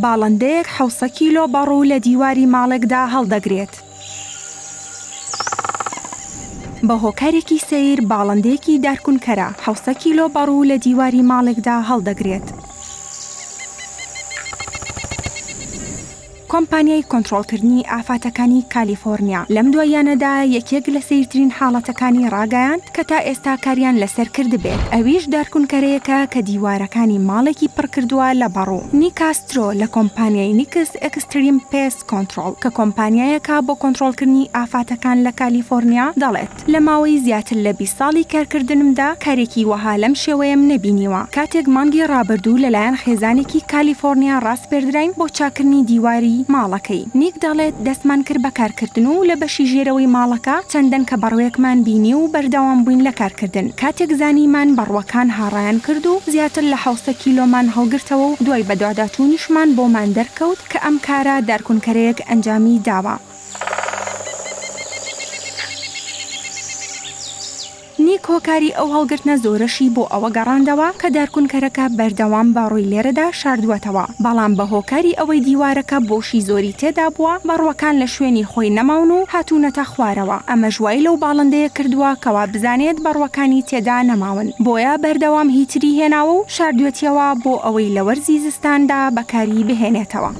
باڵندەیەک حەوسە کیلۆ بەڕوو لە دیواری ماڵێکدا هەڵدەگرێت. بە هۆکارێکی سەیر باڵندەیەکی دارکونکەرە حەوسە کیلۆ بەڕوو لە دیواری ماڵێکدا هەڵدەگرێت. کۆمپانیای کۆنترۆڵکردنی ئافاتەکانی کالیفۆرنیا لەم دواییانەدا یەکێک لە سەیرترین حاڵەتەکانی ڕاگەیاند کە تا ئێستا کاریان لەسەر کردبێت، ئەویش دارکونکەرەیەکە کە دیوارەکانی ماڵێکی پڕکردووە لە بەڕوو. نیک کاسترۆ لە کۆمپانیای نیکس ئێکستریم پێست کۆنترۆڵ کە کۆمپانیایەکە بۆ کۆنترۆڵکردنی ئافاتەکان لە کالیفۆرنیا دەڵێت، لە ماوەی زیاتر لە 20 ساڵی کارکردنمدا کارێکی وەها لەم شێوەیەم نەبینیوە. کاتێک مانگی ڕابردوو لەلایەن خێزانێکی کالیفۆرنیا ڕاسپێردراین بۆ چاککردنی دیواری ماڵەکەی. نیک دەڵێت، دەستمان کرد بە کارکردن و لە بەشی ژێرەوەی ماڵەکە چەند دەنکە بەڕووێکمان بینی و بەردەوام بووین لە کارکردن. کاتێک زانیمان بەڕووەکان هاڕایان کرد و زیاتر لە 700 کیلۆمان هەڵگرتەوە و دوای بەدواداچوونیشمان بۆمان دەرکەوت کە ئەم کارە دارکونکەرەیەک ئەنجامی داوە. نیک هۆکاری ئەو هەڵگرتنە زۆرەشی بۆ ئەوە گەڕاندەوە کە دارکونکەرەکە بەردەوام بە ڕووی لێرەدا شاردووەتەوە، بەڵام بە هۆکاری ئەوەی دیوارەکە بۆشی زۆری تێدا بووە بەڕووەکان لە شوێنی خۆی نەماون و هاتوونەتە خوارەوە، ئەمەش وای لەو باڵندەیە کردووە کەوا بزانێت بەڕووەکانی تێدا نەماون، بۆیە بەردەوام هیتری هێناوە و شاردوویەتیەوە بۆ ئەوەی لە وەرزی زستاندا بەکاری بهێنێتەوە.